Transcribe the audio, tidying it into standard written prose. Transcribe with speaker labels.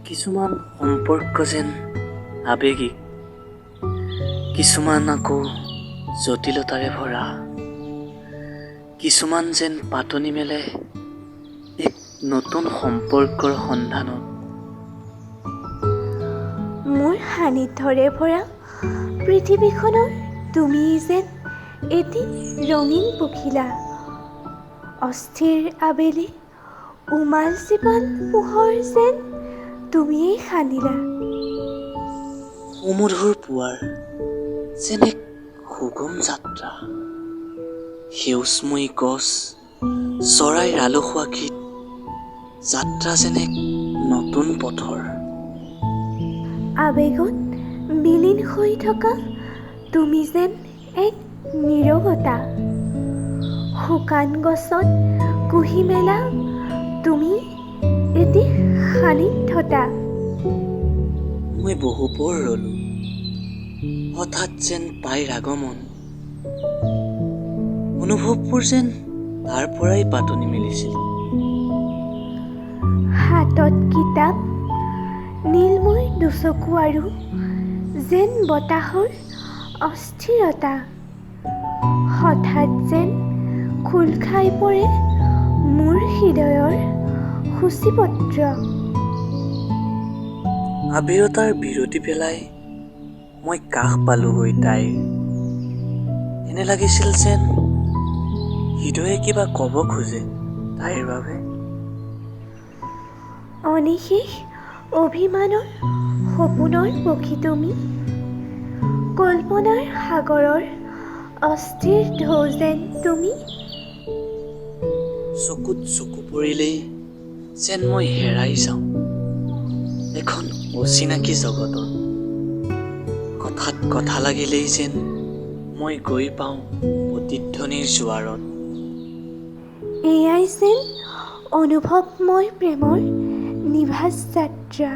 Speaker 1: কিছুমান সম্পৰ্ক যেন আৱেগিক, কিছুমান আকৌ জটিলতাৰে ভৰা, কিছুমান যেন পাতনি মেলে এক নতুন সম্পৰ্কৰ সন্ধানত।
Speaker 2: মোৰ সান্নিধ্যৰে ভৰা পৃথিৱীখনৰ তুমি যেন এটি ৰঙীন পখিলা। অস্থিৰ আবেলি উমাল জীপাল পোহৰ যেন তুমিয়েই সানিলা।
Speaker 1: সুমধুৰ পুৱাৰ যেন এক সুগম যাত্ৰা, সেউজময়ী গছ, চৰাইৰ আলসুৱা গীত, যাত্ৰা যেন এক নতুন পথৰ।
Speaker 2: আৱেগত বিলীন হৈ থকা তুমি যেন এক নীৰৱতা। শুকান গছত কুঁহি মেলা তুমি এটি সান্নিধ্যতা।
Speaker 1: মই বহুপৰ ৰলো, হঠাৎ যেন তাইৰ আগমন, অনুভৱবোৰ যেন তাৰ পৰাই পাতনি মেলিছিল।
Speaker 2: হাতত কিতাপ, নীলময় দুচকু আৰু যেন বতাহৰ অস্থিৰতা। হঠাৎ যেন খোল খাই পৰে মোৰ হৃদয়ৰ সূচীপত্ৰ।
Speaker 1: আবিৰতাৰ বিৰতি পেলাই মই কাষ পালোগৈ তাইৰ। এনে লাগিছিল যেন হৃদয়ে কিবা ক'ব খোজে তাইৰ বাবে।
Speaker 2: অনিশেষ অভিমানৰ সপোনৰ পখী তুমি, কল্পনাৰ সাগৰৰ অস্থিৰ ঢৌ যেন তুমি।
Speaker 1: চকুত চকু পৰিলেই যেন মই হেৰাই যাওঁ এখন অচিনাকি জগতত। কথাত কথা লাগিলেই যেন মই গৈ পাওঁ প্ৰতিধ্বনিৰ জোৱাৰত।
Speaker 2: এয়াই যেন অনুভৱময় প্ৰেমৰ নিভাঁজ যাত্ৰা।